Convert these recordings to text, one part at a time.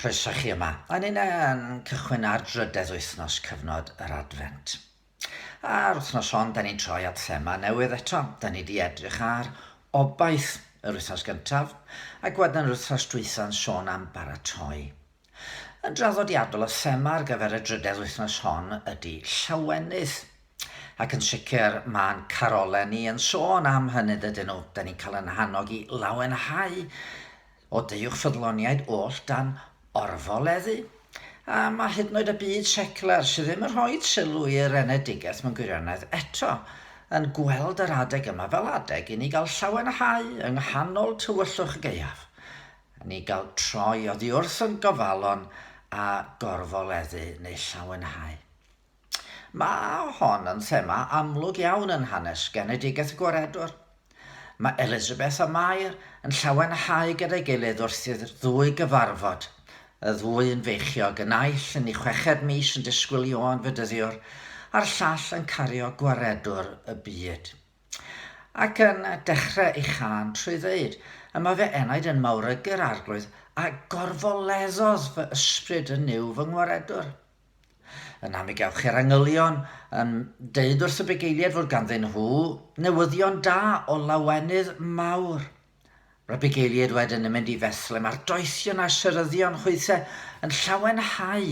Croeso chi yma. A ni'n yn cychwyn ar drydedd wythnos cyfnod yr Adfent. A'r wythnos hon, da ni'n troi at thema newydd eto. Da ni di edrych ar obaith yr wythnos gyntaf, ac wedyn yr wythnos dwytha'n sôn am baratoi. Yn draddodiadol, y thema ar gyfer y drydedd wythnos hon ydy llawenydd. Ac yn sicr, mae'n carolau ni yn sôn am hynny dydyn nhw. Da ni'n cael yn hannog i lawenhau O deuwch ffyddloniaid oll dan orfoleddu. A mae hyd yn oed y byd secwlar, sydd ddim yn rhoi sylw i'r enedigaeth mewn gwirionedd eto, yn gweld yr adeg yma fel adeg i ni gael llawenhau yng nghanol tywyllwch y gaeaf, a ni gael troi oddi wrth yn gofalon a gorfoleddu neu llawenhau. Mae hon yn thema amlwg iawn yn hanes genedigaeth y Gwaredwr. Mae Elizabeth a Mair yn llawenhau gyda'i gilydd wrth i'r ddwy gyfarfod, y ddwy yn feichiog, y naill yn ei chweched mis yn disgwyl Ioan Fedyddiwr, a'r llall yn cario Gwaredwr y byd. Ac yn dechrau ei chân trwy ddeud, Y mae fy enaid yn mawrygu'r Arglwydd, a gorfoleddodd fy ysbryd yn Nuw fy Ngwaredwr. Yna mi gewch chi'r angylion yn deud wrth y bugeiliaid fod ganddyn nhw newyddion da o lawenydd mawr. Mae'r bugeiliaid wedyn yn mynd i Fethlem a'r doethion a'r seryddion chwythau yn llawenhau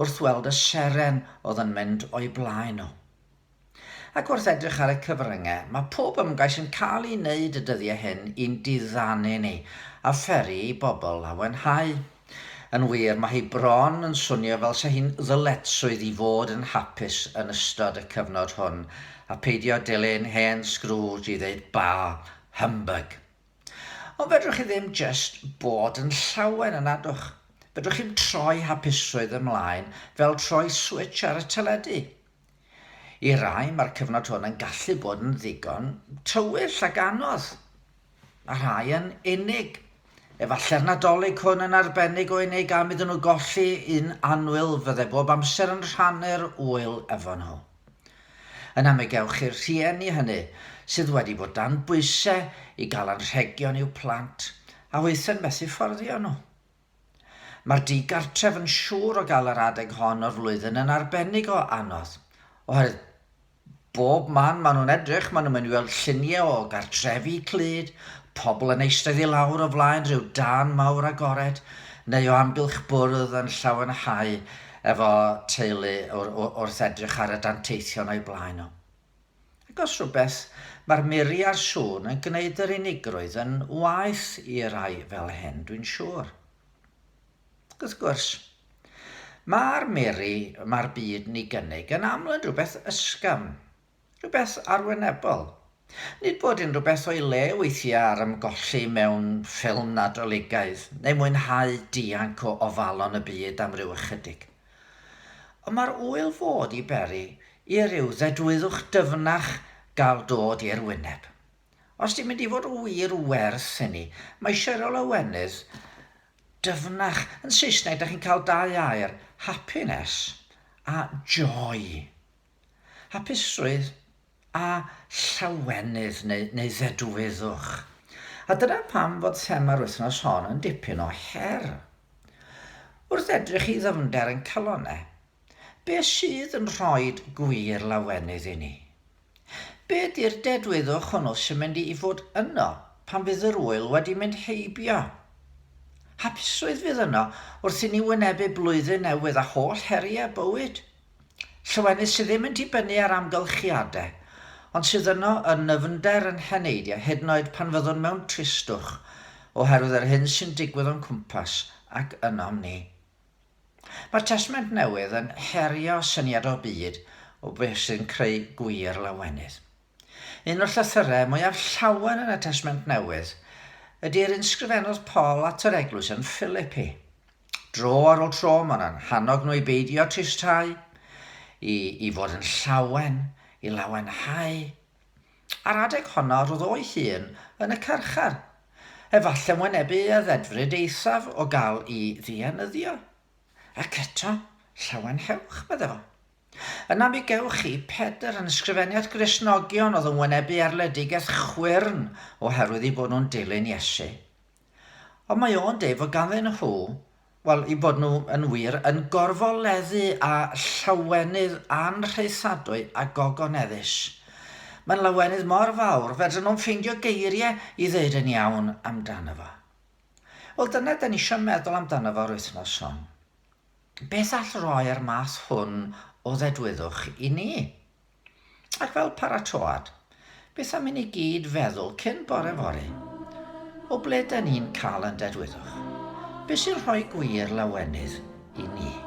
wrth weld y seren oedd yn mynd o'i blaen nhw. Ac wrth edrych ar y cyfryngau, mae pob ymgais yn cael ei wneud y dyddiau hyn i'n diddanu ni a pheri i bobl lawenhau. Yn wir, mae hi bron yn swnio fel 'sa hi'n ddyletswydd i fod yn hapus yn ystod y cyfnod hwn a pheidio dilyn hen Scrooge i ddeud bah humbug. Ond fedrwch chi ddim jyst bod yn llawen yn nadwch? Fedrwch chi'm troi hapusrwydd ymlaen fel troi switsh ar y teledu. I rai, mae'r cyfnod hwn yn gallu bod yn ddigon tywyll ac anodd, a rhai yn unig. Efallai'r Nadolig hwn yn arbennig o unig am iddyn nhw golli un annwyl fydde bob amser yn rhannu'r ŵyl efo nhw. Yna mi gewch chi'r rhieni hynny sydd wedi bod dan bwysau i gael anrhegion i'w plant, a hwythau'n methu fforddio nhw. Mae'r digartref yn siŵr o gael yr adeg hon o'r flwyddyn yn arbennig o anodd, oherwydd bob man maen nhw'n edrych, maen nhw'n mynd i weld lluniau o gartrefi clyd, pobl yn eistedd i lawr o flaen rhyw dân mawr agored, neu o amgylch bwrdd yn llawenhau efo teulu wrth edrych ar y danteithion o'u blaen nhw. Ac os rhywbeth, mae'r miri a'r sŵn yn gwneud yr unigrwydd yn waeth i rai fel hyn, dwi'n siŵr. Ac wrth gwrs, mae'r miri mae'r byd yn ei gynnig yn aml yn rhywbeth ysgafn, rhywbeth arwynebol. Nid bod unrhyw beth o'i le weithiau ar ymgolli mewn ffilm Nadoligaidd neu mwynhau dianc o ofalon y byd am ryw ychydig. Ond mae'r ŵyl fod i beri i ryw ddedwyddwch dyfnach gael dod i'r wyneb. Os 'di mynd i fod wir werth i ni, mae eisiau rhyw lawenydd dyfnach. Yn Saesneg, da chi'n cael dau air, happiness a joy. Hapusrwydd a llawenydd neu, neu ddedwyddwch. A dyna pam fod thema'r wythnos hon yn dipyn o her. Wrth edrych i ddyfnder yn calonnau, be sydd yn rhoid gwir lawenydd i ni? Be di'r dedwyddwch hwnnw sy'n mynd i fod yno pan fydd yr ŵyl wedi mynd heibio? Hapusrwydd fydd yno wrth i ni wynebu blwyddyn newydd a holl heriau bywyd. Llawenydd sydd ddim yn dibynnu ar amgylchiadau, ond sydd yno yn nyfnder yn heneidiau hyd yn oed pan fyddwn mewn tristwch oherwydd yr hyn sy'n digwydd o'n cwmpas ac ynom ni. Mae'r Testament Newydd yn herio syniad o byd o beth sy'n creu gwir lawenydd. Un o'r llythyrau mwyaf llawen yn y Testament Newydd ydy'r un sgrifennodd Paul at yr eglwys yn Philippi. Dro ar ôl tro, mae'n nhw'n hannog nhw i beidio tristhau, i, i fod yn llawen, i lawenhau. A'r adeg honno roedd o'i hun yn y carchar. Efallai'n wynebu y ddedfryd eithaf o gael i ddienyddio. Ac eto, llawenhewch, medde fo. Yna mi gewch chi Pedr yn ysgrifennu at Gristnogion oedd yn wynebu erledigaeth chwyrn oherwydd eu bod nhw'n dilyn Iesu. Ond mae o'n deud fod ganddyn nhw Wel, i bod nhw yn wir yn gorfoleddu â llawenydd anrhaethadwy a gogoneddus. Mae'n lawenydd mor fawr, fedrwn nhw'm ffeindio geiriau i ddeud yn iawn amdano fo. Wel, dyna da ni eisiau meddwl amdano fo'r wythnos hon. Beth all roi'r math hwn o ddedwyddwch i ni? Ac fel paratoad, beth am i ni gyd feddwl cyn bore fory, o ble da ni'n cael yn dedwyddwch? Be sy'n rhoi gwir lawenydd i ni?